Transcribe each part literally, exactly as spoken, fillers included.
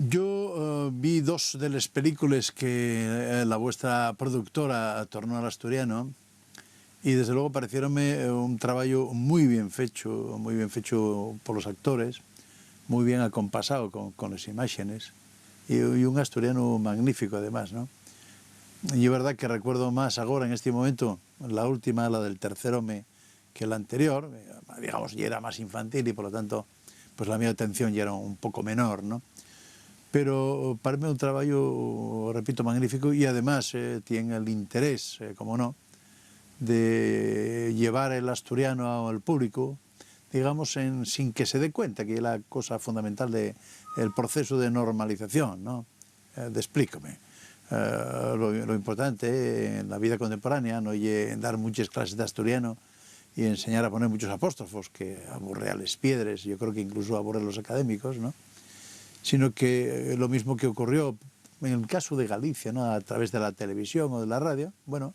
Yo, eh, vi dos de les películes que, eh, la vuestra productora tornó al asturiano, y desde luego pareciéronme, eh, un trabayu mui bien fechu, mui bien fechu polos actores, mui bien acompasao con, con les imáxenes, y, y un asturianu magnífico, además, ¿no? Ye verdá que recuerdo más agora, en este momento, la última, la del tercer home, que la anterior, eh, digamos, yera más infantil y, polo tanto, pues, la mi atención yera un poco menor, ¿no? Pero parme un trabayu, repito, magnífico, y además, eh, tien el interés, eh, como no, de llevar el asturiano al público, digamos, en, sin que se dé cuenta, que ye la cosa fundamental de el proceso de normalización, ¿no? Eh, desplícome. Eh, lo, lo importante en la vida contemporánea no ye dar muches clases d'asturiano y enseñar a poner muchos apóstrofos, que aburre a les piedres, yo creo que incluso aburre a los académicos, ¿no? Sino que, eh, lo mismo que ocurrió en el caso de Galicia, ¿no? A través de la televisión o de la radio, bueno,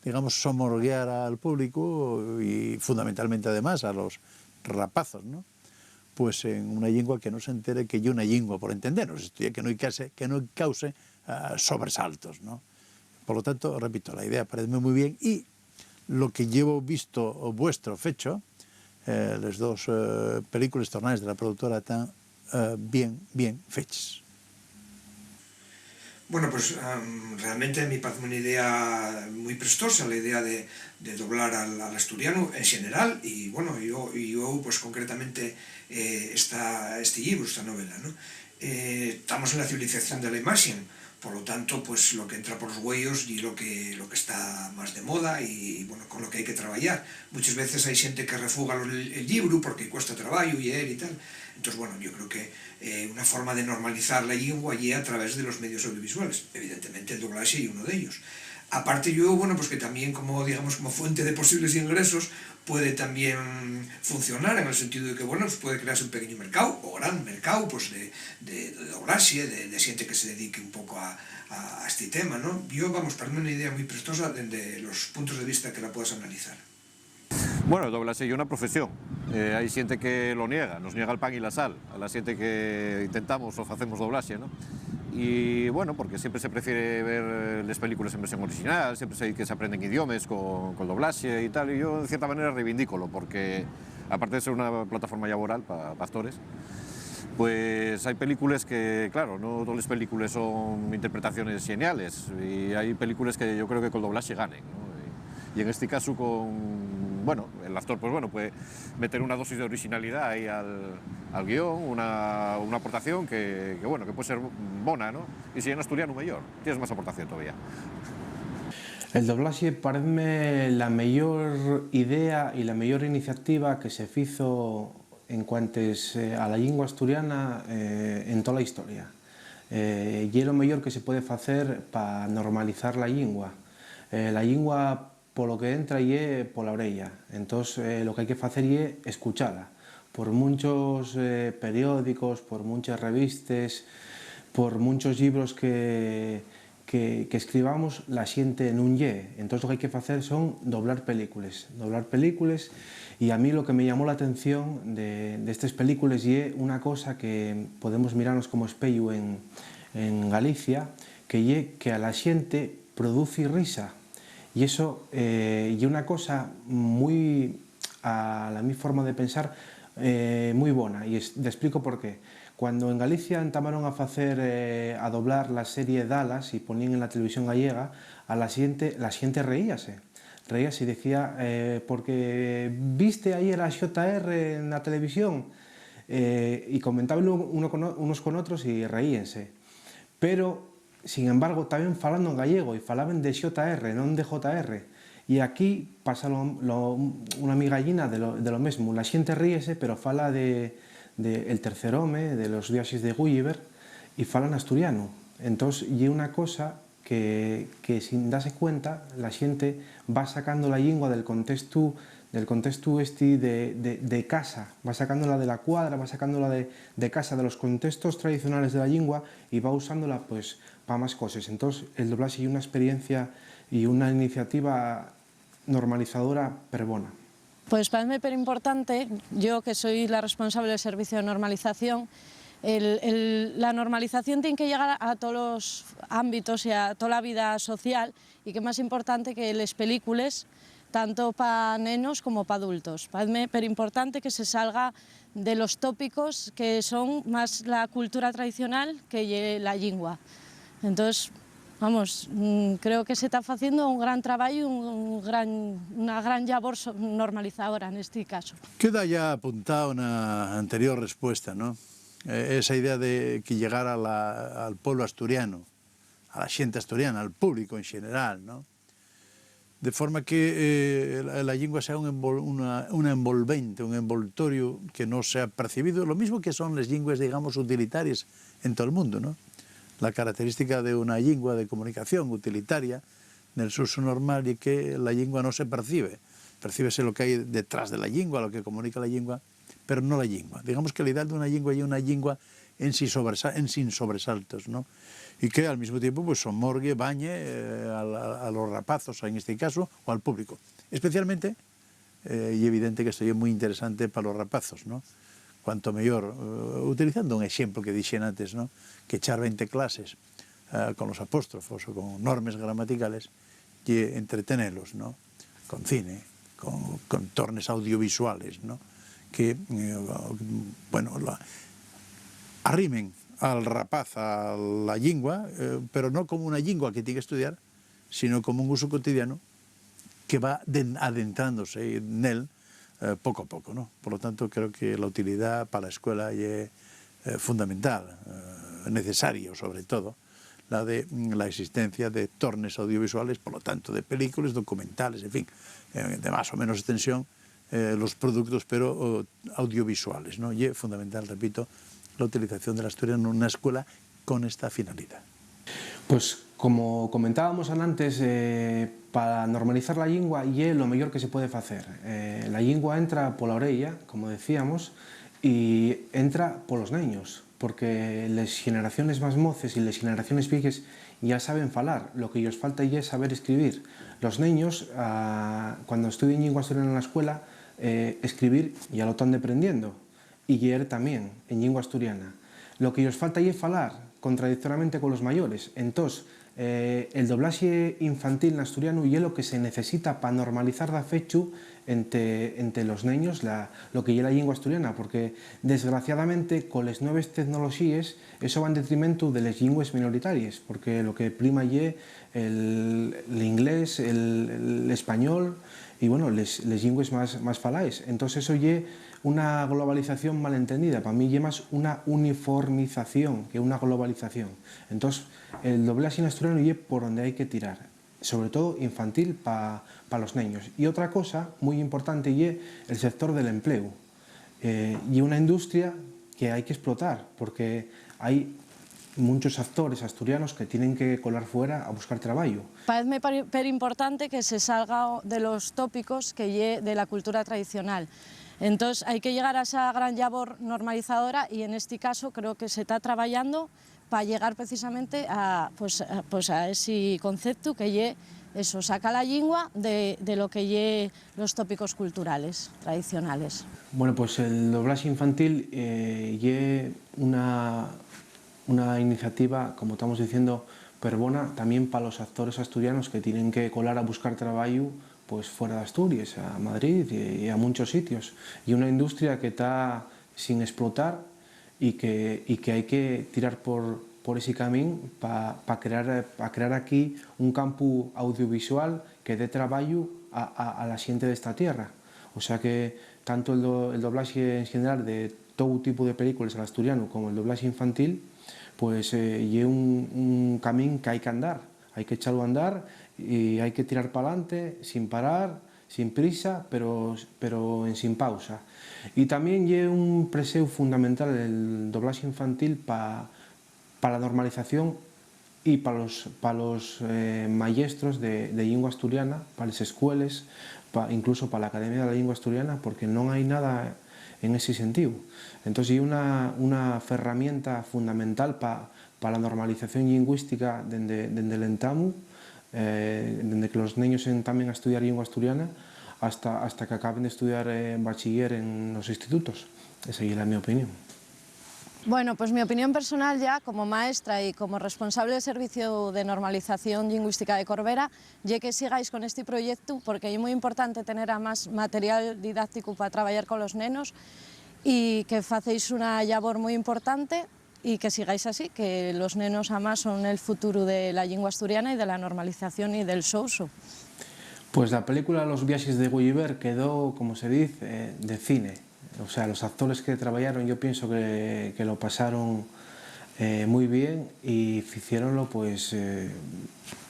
digamos, somorguiar al público y fundamentalmente, además, a los rapazos, ¿no? Pues en una llingua que no s'entere que ye una llingua, por entendernos, esto ye que no cause, que no cause, ah, sobresaltos, ¿no? Por lo tanto, repito, la idea paréceme mui bien, y lo que llevo visto vuestro fecho, eh, les dos, eh, películes tornaes de la productora tán, eh, bien, bien feches. Bueno, pues, am, realmente me parece una idea muy prestosa, la idea de, de doblar al, al asturiano en general, y bueno, yo, y yo, pues, concretamente, eh, esta, este libro, esta novela, ¿no? Eh, estamos en la civilización de la imagen, por lo tanto, pues, lo que entra por los güeyos y lo que, lo que está más de moda y, bueno, con lo que hay que trabajar. Muchas veces hay gente que refuga el, el libro porque cuesta trabajo y él y tal. Entonces, bueno, yo creo que, eh, una forma de normalizar la lengua ye a través de los medios audiovisuales. Evidentemente, el doblaje es uno de ellos. Aparte, yo, bueno, pues que también como, digamos, como fuente de posibles ingresos, puede también funcionar en el sentido de que, bueno, pues puede crearse un pequeño mercado o gran mercado, pues de, de, de doblaje, de, de gente que se dedique un poco a, a, a este tema, ¿no? Yo, vamos, para mí una idea muy prestosa desde los puntos de vista que la puedas analizar. Bueno, el doblaxe ye una profesión. Eh, hai xente que lo niega, nos niega el pan y la sal a la xente que intentamos o facemos doblaxe, ¿no? Y bueno, porque siempre se prefiere ver, eh, les películes en versión orixinal, siempre se di que se aprenden idiomes co, col doblaxe y tal, y yo en cierta manera reivindícolo, porque aparte de ser una plataforma llaboral pa, pa actores, pues hai películes que, claro, no toles películes son interpretaciones xeniales, y hai películes que yo creo que col doblaxe ganen, ¿no? Y, y en este caso con, bueno, el actor, pues bueno, puede meter una dosis de orixinalidá ahí al, al guión, una, una aportación que, que, bueno, que puede ser bona, ¿no? Y si en asturiano, mellor, tienes más aportación todavía. El doblaxe paréceme la meyor idea y la meyor iniciativa que se fizo en cuantes, eh, a la llingua asturiana, eh, en tola historia. Eh, ye lo meyor que se puede facer pa normalizar la llingua. Eh, la llingua, polo que entra, ye pola oreya. Entós, eh, lo qu'hai que facer ye escuchala. Por munchos, eh, periódicos, por munches revistes, por munchos llibros que, que, que escribamos, la xente nun lee. Entós lo qu'hai que facer son doblar películes, doblar películes, y a mí lo que me llamó l'atención de, d'estes películes ye una cosa que podemos mirarnos como espeyu en, en Galicia, que ye que a la xente produce risa. Y eso, eh, ye una cosa mui, a la mi forma de pensar, eh, mui bona, y es, t'esplico por qué. Cuando en Galicia entamaron a facer, eh, a doblar la serie Dallas y poníen en la televisión gallega, a la xente, la xente reíase. Reíase y decía, eh, "Porque viste ayer a J R na televisión?". Eh, y comentaban uno, uno con o-, unos con otros y reíense. Pero, sin embargo, taben falando en gallego y falaben de J R, non de J R. Y aquí pasa lo, lo, una migallina de lo, de lo mesmo. La xente ríese, pero fala de, de El tercer home, de los viaxes de Gulliver, y falan asturiano. Entós, ye una cosa que, que, sin dase cuenta, la xente va sacando la llingua del contestu, del contestu esti de, de, de casa, va sacándola de la cuadra, va sacándola de, de casa, de los contestos tradicionales de la llingua, y va usándola, pues, pa más coses. Entós, el doblaxe ye una experiencia y una iniciativa normalizadora perbona. Pues paezme perimportante, yo que soi la responsable del servicio de normalización, El, el, la normalización tien que llegar a tolos ámbitos y a tola vida social, y qué más importante que les películes, tanto pa nenos como pa adultos. Paezme perimportante que se salga de los tópicos que son más la cultura tradicional que ye la llingua. Entós, vamos, mm, creo que se ta faciendo un gran trabayu, un, un gran, una gran llabor so-, normalizadora nesti caso. Queda ya apuntao na anterior respuesta, ¿no? Eh, esa idea de que llegar a la, al pueblo asturiano, a la xente asturiana, al público en xeneral, ¿no? De forma que, eh, la, la llingua sea un envol-, una, una envolvente, un envoltorio que no sea percibido, lo mismo que son les llingües, digamos, utilitaries en todo el mundo, ¿no? La característica de una llingua de comunicación utilitaria nel so usu normal ye que la llingua no se percibe. Percíbese lo que hai detrás de la llingua, lo que comunica la llingua, pero no la llingua. Digamos que la idea d'una llingua ye una llingua en sin sobresal-, en sin sobresaltos, ¿no? Y que al mismo tiempo, pues, somorgue, bañe, eh, a la, a los rapazos, en este caso, o al público. Especialmente, eh, ye evidente que esto ye mui interesante pa los rapazos, ¿no? Cuanto meyor, eh, utilizando un exemplu que dixen antes, ¿no? Que echar veinte clases, eh, con los apóstrofos o con normes gramaticales, ye entretenelos, ¿no? Con cine, con, con tornes audiovisuales, ¿no? Que, eh, bueno, la, arrimen al rapaz a la llingua, eh, pero no como una llingua que tiene que estudiar, sino como un uso cotidiano que va den-, adentrándose nel, eh, poco a poco, ¿no? Por lo tanto, creo que la utilidá pa la escuela ye, eh, fundamental, eh, necesario, sobre todo, la de, mm, la existencia de tornes audiovisuales, por lo tanto, de películes, documentales, en fin, eh, de más o menos extensión, eh, los productos, pero, o, audiovisuales, ¿no? Ye fundamental, repito, la utilización de la historia en una escuela con esta finalidad. Pues, como comentábamos antes, eh, pa normalizar la llingua ye lo meyor que se puede facer. Eh, la llingua entra pola oreya, como decíamos, y entra polos neños, porque les xeneraciones más moces y les xeneraciones viejes ya saben falar. Lo que yos falta ye saber escribir. Los neños, ah, cuando estudien llingua asturiana na escuela, eh, escribir ya lo tán deprendiendo, y lleer tamién en llingua asturiana. Lo que yos falta ye falar contradictoriamente colos mayores. Entós, eh, el doblaxe infantil n'asturianu ye lo que se necesita pa normalizar dafechu ente, ente los neños la, lo que ye la llingua asturiana, porque, desgraciadamente, coles nueves tecnoloxíes, eso va en detrimentu de les llingües minoritaries, porque lo que prima ye el, l'inglés, el, el español y, bueno, les, les llingües más, más falaes. Entós, eso ye una globalización malentendida. Pa mí ye más una uniformización que una globalización. Entós, el doblaxe n'asturianu ye por onde hai que tirar, sobre todo infantil, pa, pa los neños. Y otra cosa mui importante ye el sector del empleu. Eh, ye una industria que hai que esplotar, porque hai munchos actores asturianos que tienen que colar fuera a buscar trabayu. Paezme per-, perimportante que se salga de los tópicos que ye de la cultura tradicional. Entós, hai que llegar a esa gran llabor normalizadora y, en esti caso, creo que se ta trabayando pa llegar precisamente a, pues, a, pues, a esi conceptu que ye eso, saca la llingua de, de lo que ye los tópicos culturales tradicionales. Bueno, pues el doblaxe infantil, eh, ye una, una iniciativa, como tamos diciendo, perbona tamién pa los actores asturianos que tienen que colar a buscar trabayu, pues, fuera d'Asturies, a Madrid y, y a munchos sitios. Ye una industria que ta sin esplotar y que, y que hai que tirar por, por esi camín pa, pa crear, pa crear aquí un campu audiovisual que dé trabayu a, a, a la xente d'esta tierra. O sea que tanto el do-, el doblaxe en xeneral de tou tipu de películes al asturianu como el doblaxe infantil, pues, eh, ye un, un camín que hai que andar, hai que echalo a andar y hai que tirar p'alante sin parar, sin prisa, pero, pero ensin pausa. Y tamién ye un preséu fundamental el doblaxe infantil pa, pa la normalización y pa los, pa los, eh, mayestros de, de llingua asturiana, pa les escueles, pa, incluso pa la Academia de la Llingua Asturiana, porque non hai nada en esi sentíu. Entós, ye una, una ferramienta fundamental pa, pa la normalización llingüística dende, dende l'entamu, eh, dende que los neños entamen a estudiar llingua asturiana hasta, hasta que acaben d'estudiar, eh, bachiller en los institutos. Esa ye la mi opinión. Bueno, pues mi opinión personal ya como maestra y como responsable del Servicio de Normalización Lingüística de Corbera ye que sigáis con este proyecto, porque es muy importante tener más material didáctico para trabajar con los nenos y que facéis una labor muy importante y que sigáis así, que los nenos además son el futuro de la lengua asturiana y de la normalización y del so uso. Pues la película Los viaxes de Gulliver quedó, como se dice, eh, de cine. O sea, los actores que trabajaron, yo pienso que, que lo pasaron eh, muy bien y hicieronlo, pues, eh,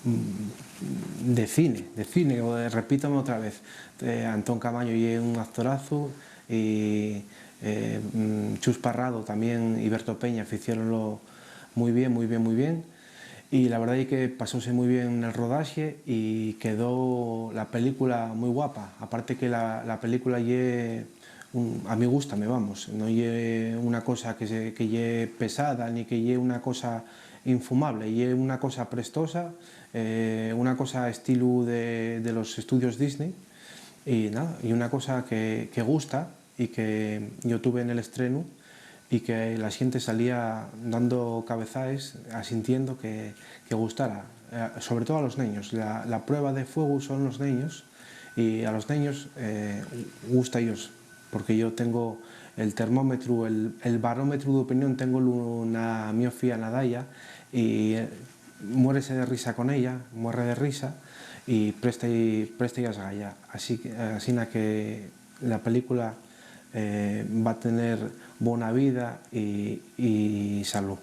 mm, de cine, de cine. O, eh, repítame otra vez. Eh, Antón Camaño ye un actorazo y eh, mm, Chus Parrado también y Berto Peña hicieronlo muy bien, muy bien, muy bien. Y la verdad es que pasóse muy bien el rodaje y quedó la película muy guapa. Aparte que la, la película ye, un- a mí gústame, vamos, no ye una cosa que, se- que ye pesada ni que ye una cosa infumable, ye una cosa prestosa, eh, una cosa estilo de, de los estudios Disney y nada, y una cosa que, que gusta y que yo tuve en el estreno y que la xente salía dando cabezaes, asintiendo que, que gustara, eh, sobre todo a los neños. La, la prueba de fuego son los neños y a los neños eh, gusta ellos, porque yo tengo el termómetro, el, el barómetro de opinión, tengo na miofía na daya y eh, muérese de risa con ella, muere de risa y presta y, presta y asgaya. Así, que- asina que la película eh, va a tener bona vida y, y salud.